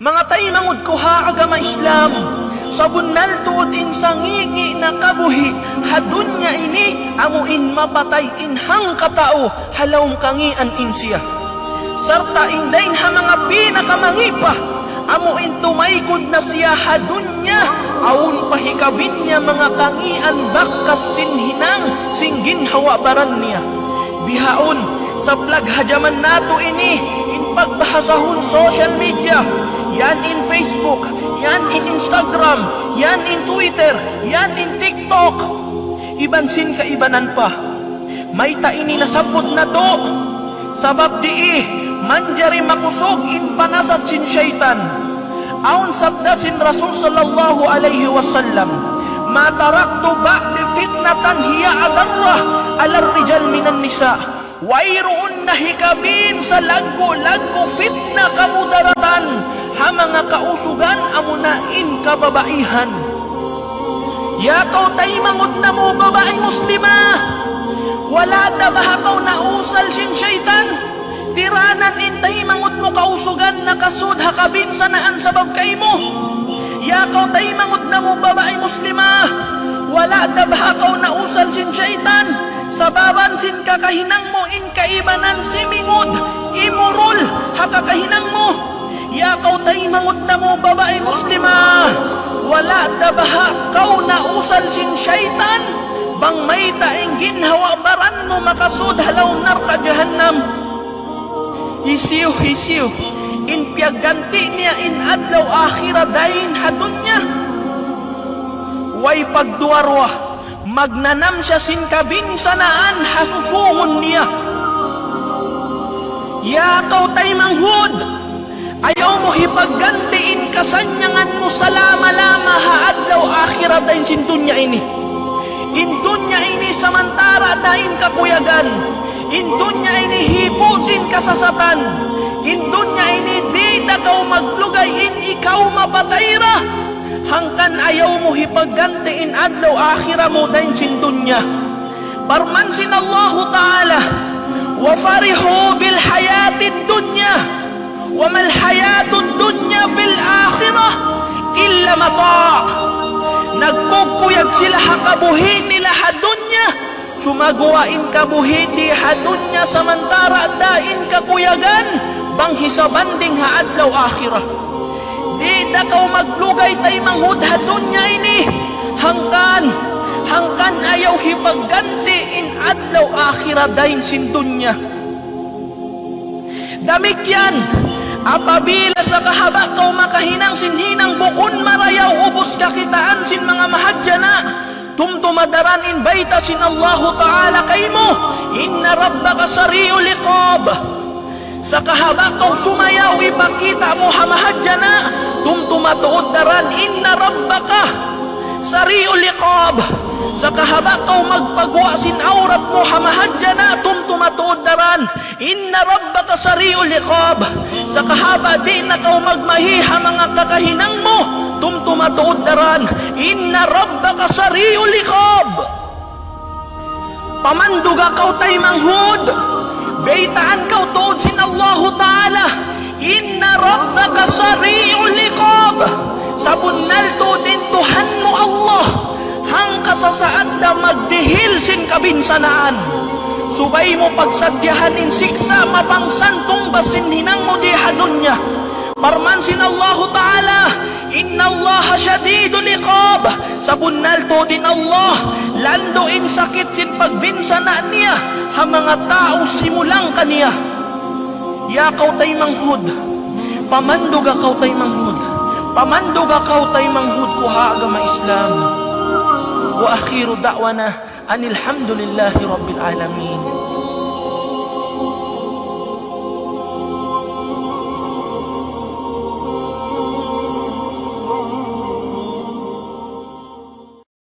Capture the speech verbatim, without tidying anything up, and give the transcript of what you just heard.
Manga taymanghud ku ha agama Islam, sabunnal tuud in sangi'-ngi' na kabuhi' ha dunya ini, amu in mapatay in hangkatau ha lawm kangīan in siya. Sarta' in dayn ha manga pinakamangi' pa, amu in tumaykud na siya ha dunya, awn pa hikabin niya manga kangīan bakas sin hinang sin ginhawa-baran niya. Bihaun, saplag ha jaman natu' ini, in pagbahasahun social media, yan in Facebook, yan in Instagram, yan in Twitter, yan in TikTok, iban sin kaibanan pa. Mayta' ini nasabbut natu'? Sabab dii, manjari makusug in panasat sin saytan. Awn sabda sin Rasul sallallahu alayhi wasallam, ما تركت بعدي فتنة هي أضر على الرجال من النساء. Wayruun na hikabin sa laggu'-laggu' fitna kamudaratan ha manga kausugan amuna in kababaihan. Ya kaw taymanghud namu' babai Muslima, wala' da baha' kaw nausal sin saytan? Diranan in taymanghud mu kausugan nakasud ha kabinsanaan sabab kaymu. Ya kaw taymanghud namu' babai Muslima, wala' da baha' kaw nausal sin saytan? Sababan sin kakahinang mu in kaibanan simingud, imurul ha kakahinang mu. Ya kaw taymanghud namu' babai Muslima, wala' da baha' kaw nausal sin saytan? Bang mayta' in ginhawa-baran mu makasud ha lawm narka' jahannam. Hisiyu-hisiyu in piyagganti' niya in adlaw akhirat dayn ha dunya, way pagduwa-ruwa, magnanam siya sin kabinsanaan ha susungun niya. Ya kaw taymanghud, ayaw mu hipagganti' in kasannyangan mu salama-lama ha adlaw akhirat dayn sin dunya ini. In dunya ini samantara' da in kakuyagan. In dunya ini hipu' sin kasasatan. In dunya ini di' da kaw maglugay in ikaw mapatay ra. Hangkan ayaw mu hipagganti' in adlaw akhirat mu dayn sin dunya. Parman sin Allahu Ta'ala, وفرحوا بالحياة الدنيا وما الحياة الدنيا في الآخرة إلا متاع. Nagkukuyag sila ha kabuhi' nila ha dunya, sumagawa' in kabuhi' di ha dunya samantara' da in kakuyagan, bang hisabanding ha adlaw akhirat. Di' da kaw maglugay taymanghud ha dunya ini. Hangkan, hangkan ayaw hipagganti' in adlaw akhirat dayn sin dunya. Damikkiyan, apabila sakahaba' kaw makahinang sin hinang bukun marayaw ubus kakitaan sin manga mahadjana', tumtuma daran in bayta' sin Allahu Ta'ala kaymu, إن ربك سريع العقاب. Sakahaba' kaw sumayaw ipakita' mu ha mahadjana', tumtuma tuud daran, إن ربك سريع العقاب. Sakahaba' kaw magpaguwa' sin awrat mu ha mahadjana', tumtuma tuud daran, إن ربك سريع العقاب. Sakahaba' di' na kaw magmahi ha manga kakahinang mu, tumtuma tuud daran, إن ربك سريع العقاب. Pamanduga kaw taymanghud, baytaan kaw tuud sin Allahu Ta'ala, إن ربك سريع العقاب. Sabunnal tuud in Tuhan mu Allah, hangka sasaat da magdihil sin kabinsanaan. Subay mu pagsadyahan in siksa' mapangsan tungbas sin hinang mu di ha dunya. Parman sin Allahu Ta'ala, إن الله شديد العقاب. Sabunnal tuud in Allah, landu' in sakit sin pagbinsana' niya ha manga tau simulang kaniya. Ya kaw taymanghud, pamanduga kaw taymanghud, pamanduga kaw taymanghud ku ha agama Islam. وآخر دعوانا أن الحمد لله رب العالمين.